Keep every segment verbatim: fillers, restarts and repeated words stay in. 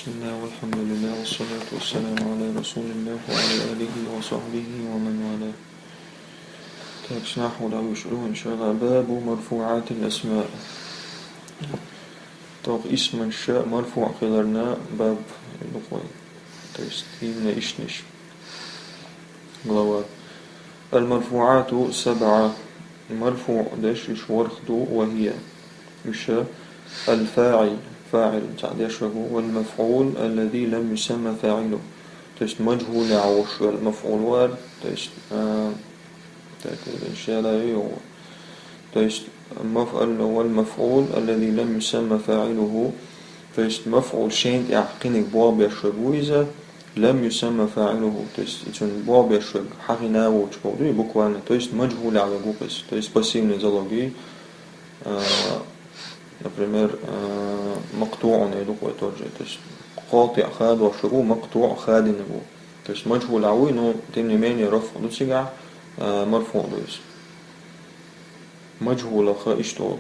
بسم الله والحمد لله والصلاة والسلام على رسول الله وعلى آله وصحبه ومن والاه. Так, нахьву дӀавуьйцур ву, иншаАллахӀ. باب مرفوعات الأسماء. ТӀаккха исмаш марфуӀ хиларна баб ду-кх вай. То есть, именно ишттаниш. Глава. المرفوعات سبعة. МарфуӀ деш уьш ворхӀ ду, وهي. Уьш: الفاعل, фаӀил, цхьаъ деш ву, والمفعول الذي لم يسمى فاعله. То есть, мажхӀулехь волуш ву мафӀул вар, то есть, а, так, шера йогӀу. То есть, маф-, ал-, والمفعول الذي لم يسمى فاعله. То есть, мафӀул шен тӀехь кхиниг болх беш верг ву иза, لم يسمى فاعله, то есть, и цунна болх беш верг хьахийна воцуш боху дуй, буквально, то есть, мажхӀулехь верг ву-кх иза, то есть, пассивный залог ю, а, например, а, مقطوع ю-кх вай тоже, то есть, кхоттий хадош верг ву, مقطوع хадийнарг ву. То есть, мажхӀулехь вуй, но, тем не менее, рафӀ ду цигахь, а, марфуӀ ду иза. МажхӀулах иштта олу.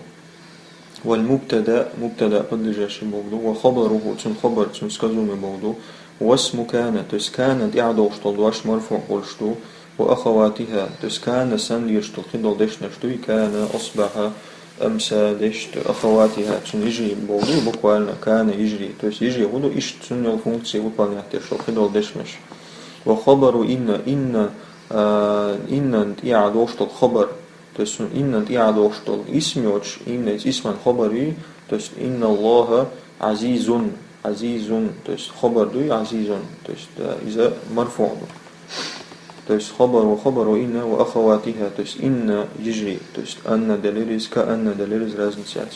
والمبتدأ, мубтада подлежащий боху ду, وخبره, цуьнан хабар, цуьнан сказуемый боху ду, واسم كان, то есть كان тӀехь долуш долу дош марфуӀ хуьлуш ду, وأخواتها, то есть كان санна лелаш долу кхидолу дешнаш дуй, كان, أصبح, أمسى дешнаш, أخواتها, цуьнан йижарий боху ду, буквально كان йижарий, то есть йижарий хӀун ду, иштта цуьнан йолу функция выполнять деш долу кхидолу дешнаш. وخبر إن, إن, а, إن-ан тӀехь долуш долу хабар, То есть, إن-ан тӀехь долуш долу исм йоцуш, именно иза исман хабар ю, то есть, إن الله عزيز, عزيز, то есть, хабар дуй, عزيز, то есть, да, иза марфуӀ ду. То есть, خبر, وخبر إن وأخواتها, то есть, إن йижарий, то есть, أن делира иза, كأن делира иза, разница яц.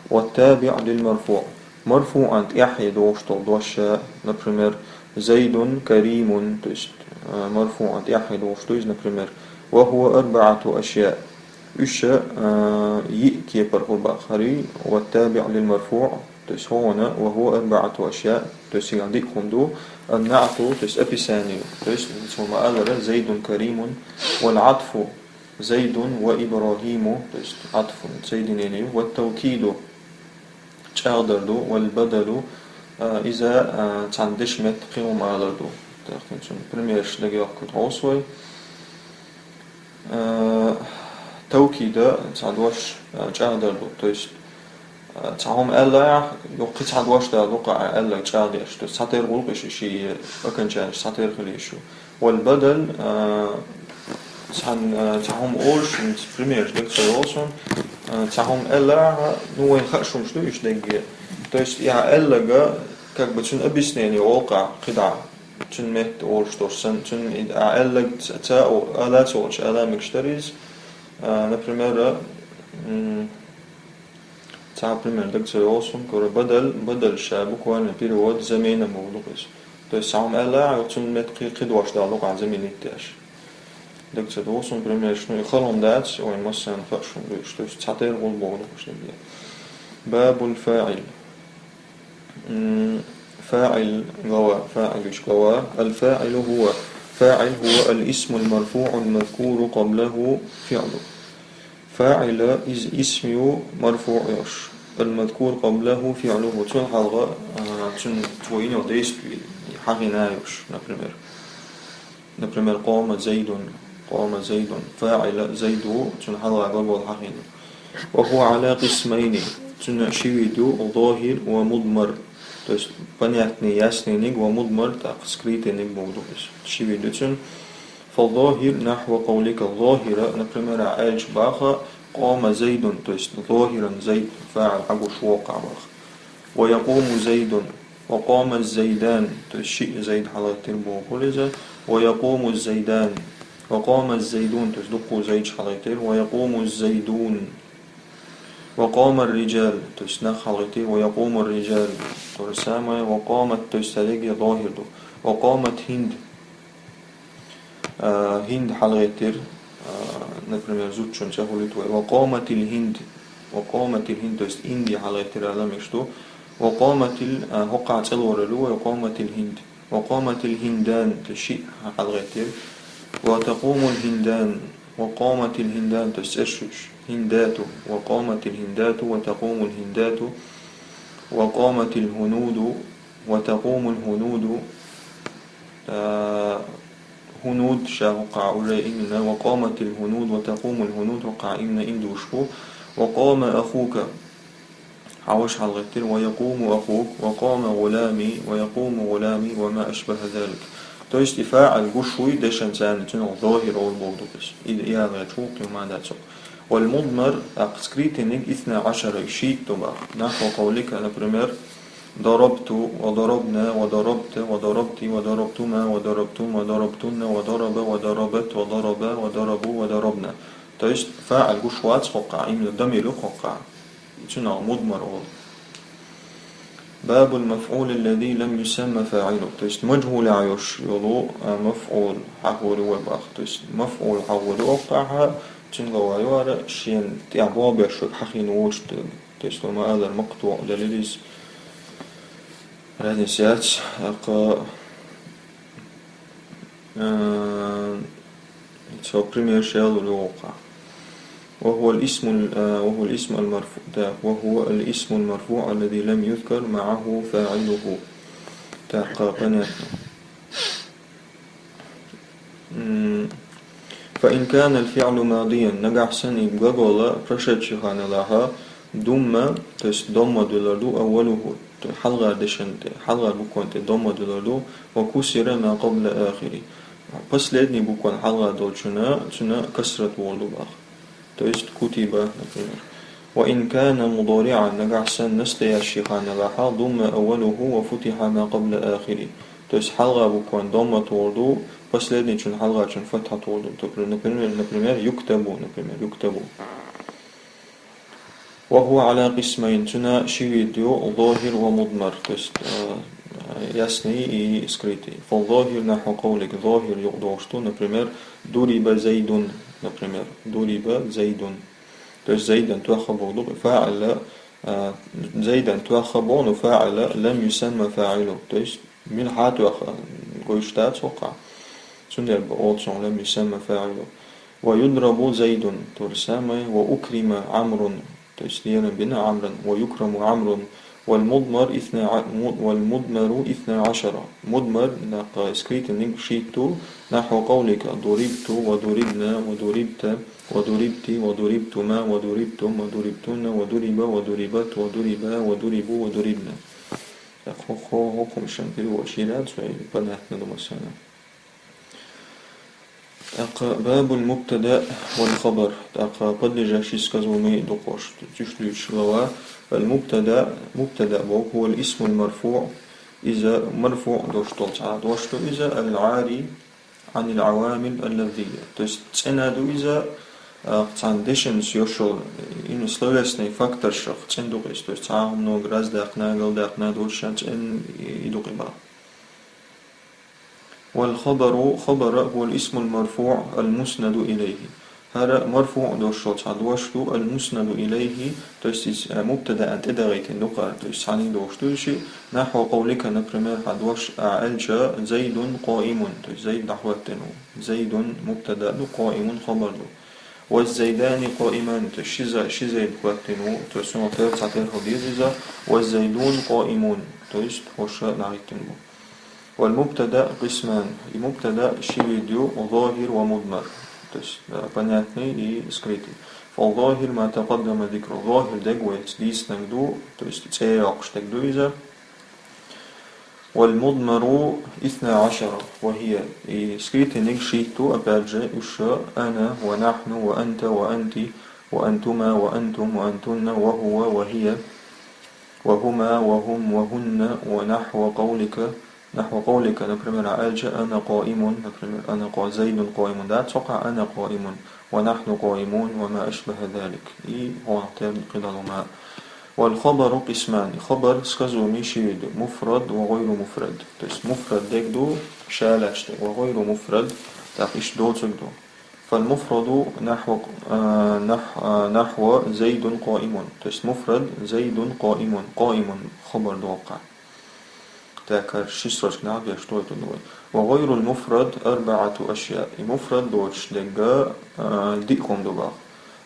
والتابع للمرفوع. МарфуӀан тӀаьхье долуш долу дош, например, زيد كريم, то есть, а, марфуӀан тӀаьхье долуш ду иза, например, وهو أربعة أشياء. Уьш, а, йиъ кепара хуьлу боху, хӀара ю, والتابع للمرفوع, то есть хӀокхуьнан وهو أربعة أشياء, то есть цигахь диъ хӀума ду, النعت, то есть описание, то есть цо ма-аллара, زيد كريم, والعطف, زيد وإبراهيم, то есть عطف, соединение ю, والتوكيد, чӀагӀдар ду, والبدل, а, иза, а, цхьана дешан метта кхин хӀума алар ду. ТӀаккха цуьнан примераш дагайоккхур хьовсу вай. А, тавкида цхьа дош, а, чӀагӀдар ду. То есть, а, цхьа хӀума аьллехь, юха кхин цхьа дош дала ду-кх аьлларг чӀагӀдеш. То есть цхьатерра гӀуллакх ю ши, ши окончанеш цхьатерра хила йиш ю. والبدل, а, цхьан-, а, цхьа хӀума олуш, примераш дага ца йолу суна, а, цхьа хӀума аьллехь, ну, вайна хууш хӀумнаш ду уьш дагге. То есть, и аьлларг, как бы, цуьнан объяснение олу-кх кхидӀа, цуьнан метта олуш долуш санна, цуьнан и аьлларг ца, ца о-, ала ца олуш, ала мегаш дара иза. А, например, м, Цхьа пример дага ца йолу суна, кора бадал, бадал ша буквально перевод замена боху ду-кх иза. То есть, цхьа хӀума аьлла, цунна метта кхин, кхин дош дала ду-кх ахь заменить деш. Дага ца йолу суна примераш, ну, и хала хӀума дац, вайн массарна хууш хӀума ду уьш. То есть, цхьатерра гӀуллакх боху ду-кх уьш дерриге. باب الفاعل. М, фаӀил глава, фаӀил уьш глава. الفاعل هو. ФаӀил هو الاسم المرفوع المذكور قبله فعله. ФаӀил иза исм ю, марфуӀ йолуш. المذكور قبله فعله. Цунна хьалха, а, цуьнан цо йина йолу действие хьахийна йолуш, например. Например, قام زيد. قام زيد. ФаӀил Зайд ву, цунна хьалха глагол хьахийна. وهو على قسمين. Цуьнан ши вид ю, ظاهر ومضمر. То есть, понятный, яснийниг, ومضمر, тӀаккха скрытийниг боху ду иза. Ши вид ю цуьнан. فالظاهر نحو قولك, ظاهر, например, ахь аьлча боху, قام زيد, то есть ظاهرا زيد, фаӀил хьагуш воккхахь боху. ويقوم زيد, وقام الزيدان, то есть шиъ Зайд хьалагӀаттийра боху иза, ويقوم الزيدان, وقام الزيدون, то есть дуккха Зайдаш хьалагӀаттийра, ويقوم الزيدون. وقام الرجال, то есть нах хьалагӀаттийра, ويقوم الرجال, то же самое, وقامت, то есть цареги ظاهر ду. وقامت هند, а, ХӀинд хьалагӀаттийра, а, например, зудчун цӀе хуьлийта вай. وقامت الهند, وقامت الهند, то есть Инди хьалагӀаттийра ала мегаш ду. وقامت ال-, а, хӀокхахь цӀе лорар ю, وقامت الهند. وقامت الهندان, то есть шиъ хьалагӀаттийра. وتقوم الهندان, وقامت الهندان, то есть цӀераш ю уьш. هندات, وقامت الهندات, وتقوم الهندات, وقامت الهنود, وتقوم الهنود, а, гьунуд ша хӀокхахь уже именно, وقامت الهنود وتقوم الهنود хӀокхахь именно имдуш бу, وقام أخوك, хьан ваша хьалагӀаттийра, ويقوم أخوك, وقام غلامي, ويقوم غلامي, وما أشبه ذلك. То есть и фаӀил гуш вуй дешан царна, цунах зохир олу боху ду-кх иза. И, и аьлла гӀерташ ву-кх, кхин ма дац хӀокху. والمضمر, тӀаккха скрытыйниг, اثنا عشر, шийтта ду боху. نحو قولك, например, ضربت وضربنا وضربت وضربت وضربتما وضربتم وضربتن وضرب وضربت وضربا وضربوا وضربن. То есть фаӀил гуш вац хӀокхахь, именно дамир ю хӀокхахь. Цунах мудмар олу. باب المفعول الذي لم يسم فاعله. То есть мажхӀулехь йолуш йолу, а, мафӀул хьахор ю вай боху. То есть мафӀул хьахор ю хӀокхахь, цуьнга вай вара шена тӀехь болх беш верг хьахийна воцуш дерг. То есть вай ма-аллара мактуӀ делира иза. Разница яц, тӀаккха, а, цо пример шел лур ю хӀокхахь. وهو الاسم ال-, а, وهو الاسم المرفوع. Так, وهو الاسم المرفوع الذي لم يذكر معه فاعله. Так, понятно. М, فإن كان الفعل ماضيا, нагахь санна и глагол прошедший хилла хьалха, ضم, то есть домма дуьллур ду, أوله, то есть хьалхара дешан тӀе, хьалхара букван тӀе домма дуьллур ду, وكسر ما قبل آخره. Последний букван хьалха долчунна, цунна касрат волур ду боху. То есть كتب, например. وإن كان مضارعا, нагахь санна настоящий хилла хьалха, ضم أوله وفتح ما قبل آخره. То есть хьалха букван домма туьллур ду, последнийчун хьалхачун фатхьа туьллур ду. Например, например, يكتب, например, يكتب. وهو على قسمين, цунна ши вид ю, ظاهر ومضمر, то есть, э, ясный и скрытый. فالظاهر نحو قولك, зохир юкъа догӀуш ду, например, ضرب زيد, например, ضرب زيد. То есть Зайдан тоьхна боху ду, фаӀил, э, Зайдан тоьхна боху, но фаӀил لم يسم فاعله. То есть мила хьан тоьхна, гуш дац хӀокхахь. Цундела олу цунах لم يسم فاعله. ويضرب زيد, то же самое, وأكرم عمرو, то есть лерам бина Ӏамран, ويكرم عمرو, والمضمر اثنا ع-, م-, والمضمر اثنا عشر. Мудмар, тӀаккха скрытыйниг шийтта ду, نحو قولك, ضربت وضربنا وضربت وضربت وضربتما وضربتم وضربتن وضرب وضربت وضربا وضربوا وضربن. Так, хӀо-, хӀо-, хӀокхунна шайн перевод шира дац, вай понятно ду массарна. ТӀаккха باب المبتدأ والخبر. ТӀаккха подлежащий, сказуемый дукхош. Уьш дуьйцуш глава. المبتدأ, мубтада боху, هو الاسم المرفوع, иза марфуӀ долуш долу цхьа дош ду иза, العاري عن العوامل اللفظية. То есть цӀена ду иза, а, цхьана дешанца йолуш йолу, именно словесный факторшах цӀена ду иза. То есть цхьа хӀума ногара раздаьккхина, галдаьккхина долуш цӀена и ду-кх и боху. والخبر, хабар, هو الاسم المرفوع المسند إليه. ХӀара марфуӀ долуш долу цхьа дош ду, المسند إليه, то есть иза, э, мубтадаъна тӀедагӀийтина ду-кх, то есть цхьаьна дош ду иза ши, نحو قولك, например, хьан дош ахь аьлча, زيد قائم, то есть Зайд дӀахӀоьттина ву. زيد мубтада ду, قائم хабар ду. والزيدان قائمان, то есть ши за-, ши Зайд хӀоьттина ву, то есть цунах тера цхьа тера хила деза иза, والزيدون قائمون, то есть хӀорш дӀахӀиттина бу. والمبتدأ قسمان, и мубтада ши вид ю, ظاهر ومضمر, то есть, э, понятный и скрытый. فالظاهر ما تقدم ذكره, зохир дерг вайца дийцинарг ду, то есть цӀе йоккхуш дерг ду иза. والمضمر اثنا عشر, وهي, и скрытыйниг шийтта ду, опять же, уьш, أنا ونحن وأنت وأنت وأنتما وأنتم وأنتن وهو وهي وهما وهم وهن ونحو قولك, نحو قولك, например, ахь аьлча, أنا قائم, например, أنا قا-, زيد قائم дац хӀокхахь, أنا قائم, ونحن قائمون وما أشبه ذلك. И хӀокхунах тера кхидолу хӀума. والخبر قسمان, хабар, сказуемый ши вид ю, مفرد وغير مفرد. То есть муфрад дерг ду, ша лаьтташ дерг, وغير مفرد, тӀаккха иштта доцург ду. فالمفرد نحو, а, нах-, а, نحو زيد قائم. То есть муфрад زيد قائم, قائم хабар ду хӀокхахь. Так, хӀара ши строчка нах беш тойтун ду вай. وغير المفرد أربعة أشياء. И муфрад доцуш дерг, а, диъ хӀума ду боху.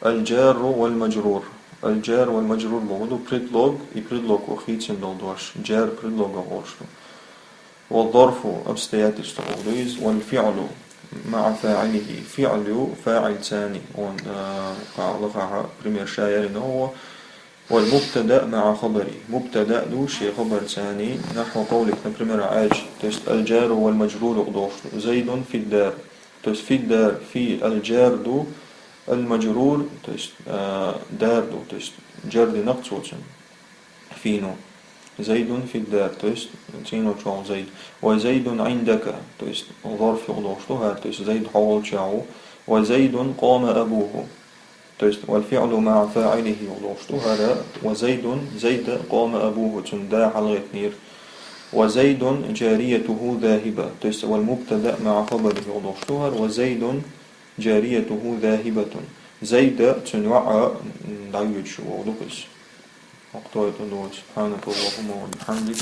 الجار والمجرور. الجار والمجرور бохург ду предлог, и предлог ву хийцина долу дош. جار предлог бохург ду. والظرف обстоятельство бохург ду иза. والفعل مع فاعله فعل ю фаӀилца. Он, а, кху лахахь пример ша ярина хӀо. والمبتدأ مع خبره مبتدأ ду шен хабарца. نحو قولك например, аьлча, то есть الجار والمجرور бохург ду. زيد في الدار. То есть في الدار في الجار ду, المجرور, то есть, а, дар ду, то есть جر дина-кх цо цуьнан. في ю. زيد في الدار, то есть цӀено чохь Зайд. وزيد عندك, то есть ظرف бохург ду хӀара, то есть Зайд хьо волчохь ву. وزيد قام أبوه. То есть والفعل مع فاعله бохург ду хӀара, وزيد, Зайд, قام أبوه, цуьнан да хьалагӀеттинера. وزيد جاريته ذاهبة, то есть والمبتدأ مع خبره бохург ду хӀара, وزيد جاريته ذاهبة. Зайд, цуьнан йоӀ, м, дӀавоьдуш ву бохург ду иза. Вакъ тӀе а ду. سبحانك اللهم وبحمدك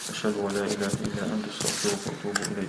أشهد أن لا إله إلا أنت أستغفرك وأتوب إليك.